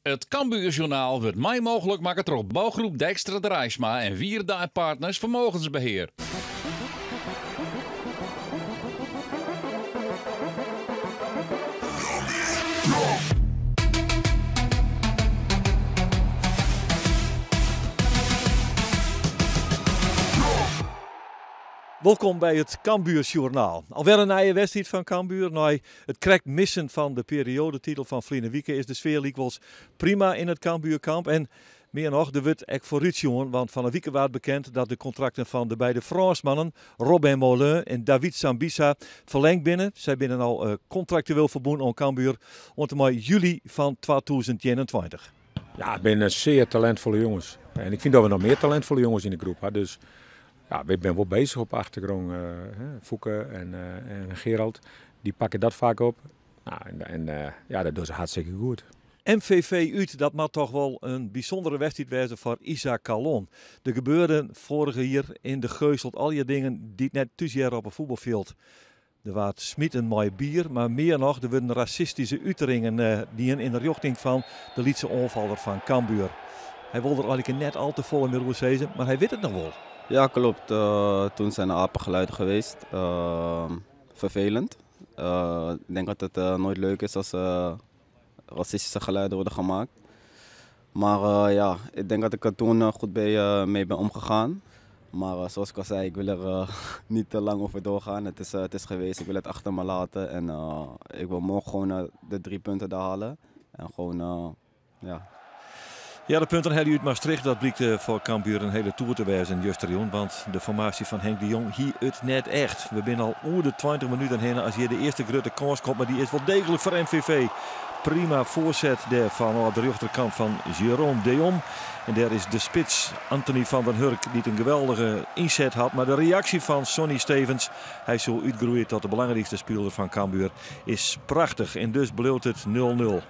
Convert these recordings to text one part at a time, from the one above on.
It Cambuurjournaal wurdt mei mooglik makke troch Bouwgroep Dijkstra Draisma en Wierda en Partners Vermogensbeheer. Wolkom by it Cambuurjournaal. Alwer in nije wedstriid fan Cambuur. Nei it krekt missen fan de perioadetitel fan ferline wike is de sfear lykwols prima yn it Cambuurkamp. En mear noch, der wurdt ek foarútsjoen, want fan 'e wike waard bekend dat de kontrakten fan de beide Frânsmannen Robin Maulun en David Sambissa ferlengd binne. Sy binne no kontraktueel ferbûn oan Cambuur oant en mei july fan 2021. Ja, it binne sear talentfolle jonges. En ik fyn dat we noch mear talentfolle jonges yn de groep ha. Dus ja, we binne wol bezich op de achtergrûn. Foeke en Gerald, dy pakke dat faak op. Nou, en ja, dat dogge se hartstikke goed. MVV út, dat moat toch wol in bysûndere wedstriid wêze foar Issa Kallon. Der gebeurden foarige jier yn de Geusselt allegear dingen dy't net thús hearre op in fuotbalfjild. Der waard smiten mei bier, mar mear noch, der wurden rasistyske uteringen dien yn de rjochting fan de lytse oanfaller fan Cambuur. Hy wol der eigentlik net al te folle mear oer sizze, mar hy wit it noch wol. Ja, klopt. Toen zijn er apengeluiden geweest. Vervelend. Ik denk dat het nooit leuk is als racistische geluiden worden gemaakt. Maar ja, ik denk dat ik er toen goed mee ben omgegaan. Maar zoals ik al zei, ik wil er niet te lang over doorgaan. Het is geweest, ik wil het achter me laten. En ik wil morgen gewoon de 3 punten daar halen. En gewoon, ja. Ja, de punten helje út Maastricht, dat blykt foar Cambuur in hiele toer te wêzen justerjûn. Want de formaasje fan Henk de Jong hie it net echt. We binne al oer de 20 minuten hinne as hjir de earste grutte kâns komt, mar dy is wol deeglik foar MVV. Prima foarset dêr fanôf de rjochterkant fan Jérôme Deom. En dêr is de spits Anthony van den Hurk dy't in geweldige ynset hat. Mar de reaksje fan Sonny Stevens, hy soe útgroeie tot de belangrykste spiler fan Cambuur, is prachtich. En dus bliuwt it 0-0.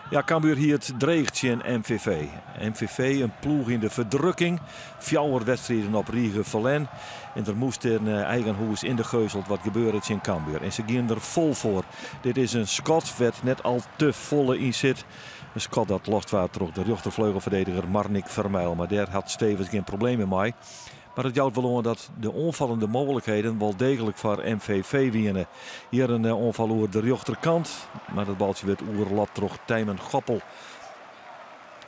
Ja, Cambuur hie it dreech tsjin MVV. MVV, in ploech yn de ferdrukking. Fjouwer wedstriden op rige ferlern. En der moast yn eigen hûs yn de Geusselt wat gebeure tsjin Cambuur. En se gienen der fol foar. Dit is in skot wêr't net al te folle yn sit. In skot dat lost waard troch de rjochterfleugelferdediger Marnick Vermijl. Mar dêr hat Stevens gjin problemen mei. Mar it jout wol oan dat de oanfallende mooglikheden wol deeglik foar MVV wiene. Hjir in oanfal oer de rjochterkant, mar dat baltsje wurdt oerlapt troch Thijmen Goppel.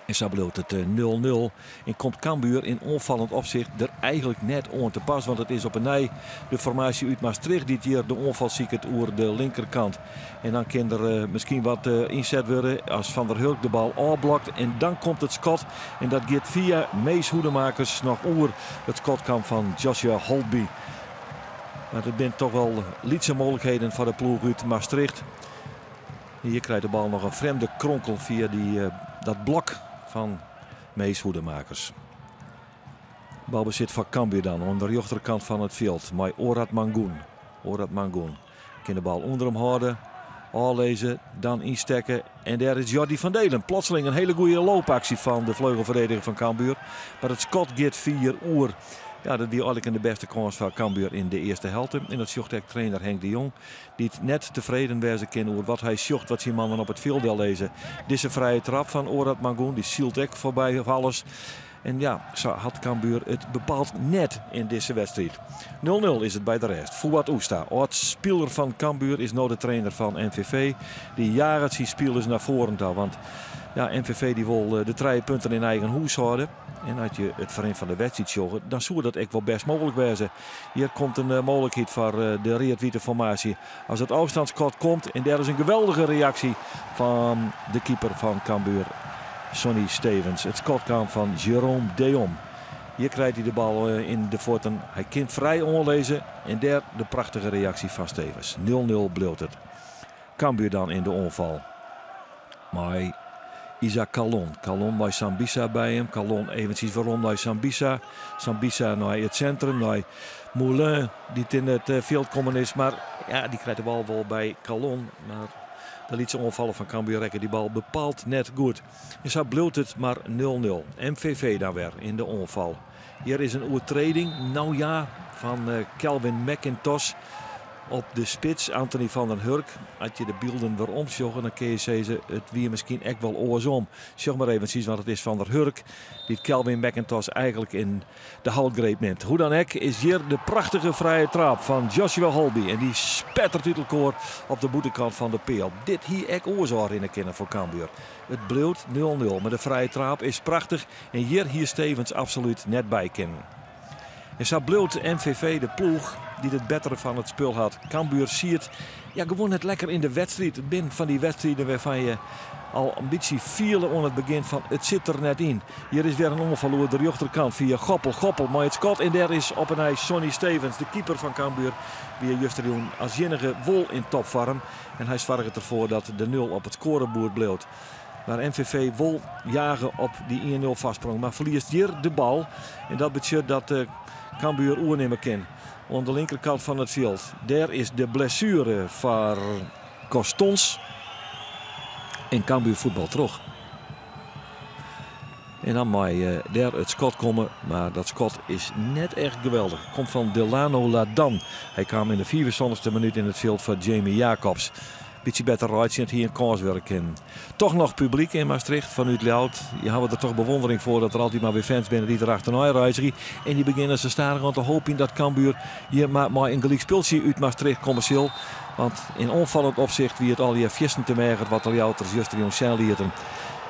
En sa bliuwt it 0-0 en komt Cambuur yn oanfallend opsicht der eigentlik net oan te pas, want it is op 'e nij de formaasje út Maastricht dy't hjir de oanfal siket oer de linkerkant. En dan kin der miskien wat ynset wurde as Van der Hurk de bal ôfblokt. En dan komt it skot en dat giet fia Mees Hoedemakers noch oer it skotkamp fan Joshua Holtby. Mar it binne toch wol lytse mooglikheden foar de ploech út Maastricht. Hjir krijt de bal noch in frjemde kronkel fia dat blok fan Mees Hoedemakers. Balbesit foar Cambuur dan oan de rjochterkant fan it fjild mei Orad Mangoen. Orad Mangoen kin de bal ûnder him hâlde, ôflizze, dan ynstekke. En dêr is Jordy van Deelen. Plotseling in hiele goede loopaksje fan de fleugelferdediger fan Cambuur. Mar it skot giet fier oer. Ja, dat wie eigentlik de bêste kâns foar Cambuur yn de earste helte. En dat sjocht ek trainer Henk de Jong, dy't net tefreden wêze kin oer wat hy sjocht wat syn mannen op it fjild dellizze. Dizze frije trap fan Orad Mangoen, dy sylt ek foarby alles. En ja, sa hat Cambuur it bepaald net yn dizze wedstriid. 0-0 is it by de rêst. Fouad Oesta, âld-spiler fan Cambuur, is no de trainer fan MVV. Dy jaget syn spilers nei foaren ta, want ja, MVV dy wol de trije punten yn eigen hûs hâlde. En as je it ferrin fan de wedstriid sjogge, dan soe dat ek wol bêst mooglik wêze. Hjir komt in mooglikheid foar de read-wite formaasje. As it ôfstânsskot komt en dêr is in geweldige reaksje fan de keeper fan Cambuur, Sonny Stevens. It skot kaam fan Jérôme Deom. Hjir krijt hy de bal yn de fuotten. Hy kin frij oanlizze en dêr de prachtige reaksje fan Stevens. 0-0 bliuwt it. Cambuur dan yn de oanfal mei Isaac Kallon. Kallon mei Sambissa by him. Kallon eventsjes werom nei Sambissa. Sambissa nei it sintrum, nei Moulin, dy't yn it fjild kommen is. Mar ja, dy krijt de bal wol by Kallon. Mar de lytse oanfaller fan Cambuur rekke dy bal bepaald net goed. En sa bliuwt it mar 0-0. MVV dan wer yn de oanfal. Hjir is in oertreding, nou ja, fan Calvin McIntosh. Op de spits Anthony van den Hurk. As je de bylden weromsjogge, dan kinne je sizze, it wie miskien ek wol oarsom. Sjoch mar eventsjes, want it is Van der Hurk dy't Calvin McIntosh eigenlik yn de houtgreep nimt. Hoe dan ek is hjir de prachtige frije traap fan Joshua Holby. En dy spettert út elkoar op de bûtenkant fan de peal. Dit hie ek oars ôfrinne kinnen foar Cambuur. It bliuwt 0-0, mar de frije traap is prachtich en hjir hie Stevens absolút net by kinnen. En sa bliuwt MVV de ploech dy't it bettere fan it spul hat. Cambuur siet ja, gewoan net lekker yn de wedstriid. It binne fan dy wedstriden wêrfan't je al in bytsje fiele oan it begjin fan it sit der net yn. Hjir is wer in oanfal oer de rjochterkant fia Goppel. Goppel mei it skot en dêr is op 'e nij Sonny Stevens, de keeper fan Cambuur, wie justerjûn as iennige wol yn topfoarm. En hy soarget derfoar dat de nul op it skoareboerd bliuwt. Mar MVV wol jage op dy 1-0 foarsprong, mar ferliest hjir de bal. En dat betsjut dat Cambuur oernimme kin oan de linkerkant fan it fjild. Dêr is de blessuere foar Kostons. En Cambuur fuotbal troch. En dan mei dêr it skot komme, mar dat skot is net echt geweldich. Komt fan Delano Ladan. Hy kaam yn de 75ste minút yn it fjild foar Jamie Jacobs. Bytsje better reitsje, it hie in kâns wurde kinnen. Toch noch publyk yn Maastricht fanút Ljouwert. Je hawwe der toch bewondering foar dat der altyd mar wer fans binne dy't der achternei reizgje. En dy begjinne sa stadichoan te hoopjen dat Cambuur hjir mar mei in gelyk spultsje út Maastricht komme sil. Want yn oanfallend opsicht wie it allegear fierstente meager wat de Ljouwerters justerjûn sjen lieten.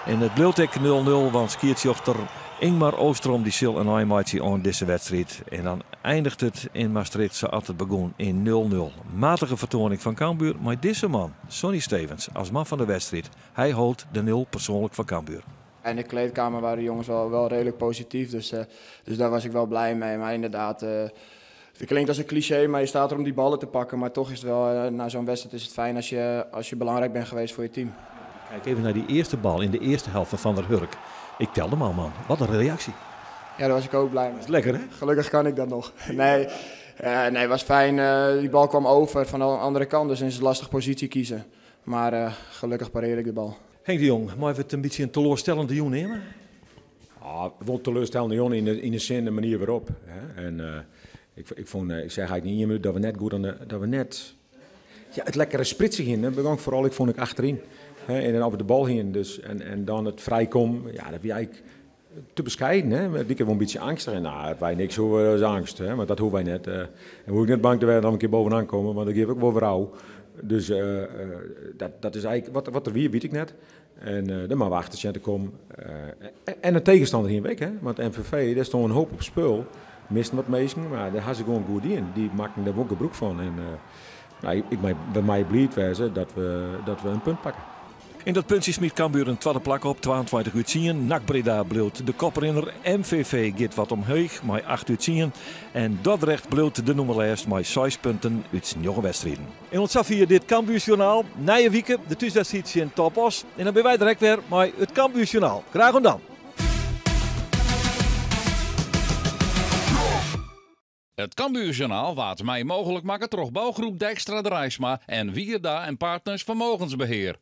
En it bliuwt ek 0-0, want skiedsrjochter Ingmar Oostrom dy sil in ein meitsje oan dizze wedstriid. En dan eindiget it yn Maastricht sa't it begûn yn 0-0. Matige fertoaning fan Cambuur mei dizze man, Sonny Stevens, as man fan de wedstriid. Hy hold de nul persoanlik foar Cambuur. In de kleedkamer waren de jongens wel redelijk positief, dus daar was ik wel blij mee. Maar inderdaad, het klinkt als een cliché, maar je staat er om die ballen te pakken. Maar toch is het wel, na zo'n wedstrijd is het fijn als je belangrijk bent geweest voor je team. Kijk even naar die eerste bal in de eerste helft van Van der Hurk. Ik telde hem al, man. Wat een reactie. Ja, daar was ik ook blij mee. Dat is lekker, hè? Gelukkig kan ik dat nog. Nee, het was fijn. Die bal kwam over van de andere kant, dus is het lastig positie kiezen. Maar gelukkig pareerde ik de bal. Henk de Jong, mag we het een beetje een teleurstellende jong nemen? Ja, wel teleurstellende jong in de zin, de manier waarop. Hè? En ik vond, ik zeg eigenlijk niet meer dat we net goed aan de, dat we net, ja, het lekkere spritsen gingen, hè, begon vooral, ik vond ik achterin. Hè, en dan over de bal heen, dus, en dan het vrijkomen, ja, dat was eigenlijk te bescheiden, hè. Die keer wel een beetje angstig. En nou, wij niks hoeven, dat is angst, hè, maar dat hoeven wij net. En we hoeven net bang te worden dat we een keer bovenaan komen, want dan geef ik wel rouw. Dus dat is eigenlijk, wat er wie, weet ik net. En dan maar wachten te komen. En de tegenstander hier weg, hè? Want MVV, daar stond een hoop op spul. Misten wat mensen, maar daar hadden ze gewoon goed in. Die maakten daar ook gebruik van. En nou, ik bij mij blij wezen dat we een punt pakken. In dat puntje smiet Cambuur een tweede plak op, 22 uur 10. NAC Breda bliuwt de koprinner. MVV giet wat omheech, mei 8 uur 10. En Dordrecht bliuwt de nûmerlêst mei 6 punten út 9 wedstriden. En oant safier dit Cambuurjournaal. Nije wike, de thúswedstriid tsjin TOP Oss. En dan binne wy direkt wer mei it Cambuurjournaal. Graach oant dan. It Cambuurjournaal waard mei mooglik makke troch bougroep Dijkstra Draisma en Wierda en Partners Vermogensbeheer.